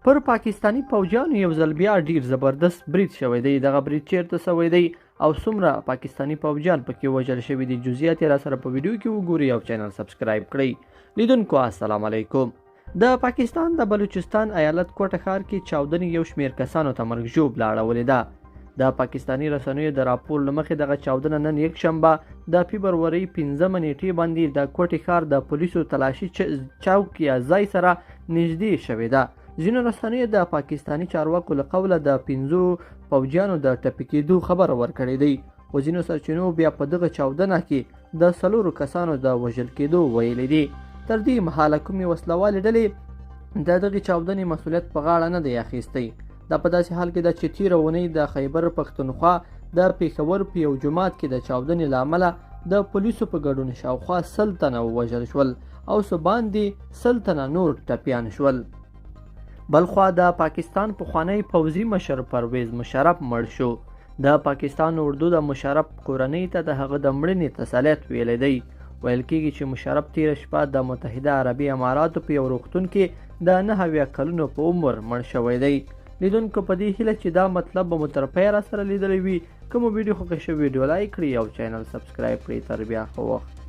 پر پاکستاني پوځیانو یو ځل بیا ډیر زبردست برید شوی دی. دغه برید چیرته شوی دی او څومره پاکستاني پوځیان پکې وژل شوي دي، جزئیات یې راسره په ویډیو کې وګورئ او چینل سبسکرایب کړئ. لیدونکو السلام علیکم. د پاکستان د بلوچستان ایالت کوټه ښار کې چاودنې یو شمېر کسانو ته مرګ ژوبله اړولې ده. د پاکستاني رسنیو د راپور له مخې دغه چاودنه نن یکشنبه د فبرورۍ 5 نیټې باندې د کوټې ښار د پولیسو تلاشي چوک یا ځای سره نږدې شوې ده. ځینو رسنیو د پاکستاني چارواکو له قوله د 5 پوځیانو د ټپي کېدو خبر ورکړی دی، خو ځینو سرچینو بیا په دغه چاودنه کې د 4 کسانو د وژل کېدو ویلي دي. تر دې مهاله کومې وسلهوالې ډلې د دغې چاودنې مسؤلیت په غاړه نه دی اخیستی. دا په داسې حال کې ده چې تېره اونۍ د خیبر پښتونخوا د پېښور په یو جومات کې د چاودنې له امله د پولیسو په ګډون شاوخوا 100 تنه ووژل شول او څه باندې 100 تنه نور ټپیان شول. بلخوا د پاکستان پخوانی پوځي مشر پرویز مشرف مړ شو. د پاکستان اردو د مشرف کورنۍ ته د هغه د مړینې تسلیت ویلی دی. ویل کیږي چې مشرف تېره شپه د متحده عربي اماراتو په یو روغتون کې د 79 کلونو په عمر مړ شوی دی. لیدونکو په دې هیله چې دا مطلب به مو تر پایه راسره لیدلی وي. که مو ویډیو خوښه شوې، ویډیو لایک کړئ او چینل سبسکرایب کړئ. تر بیا ښه وخت.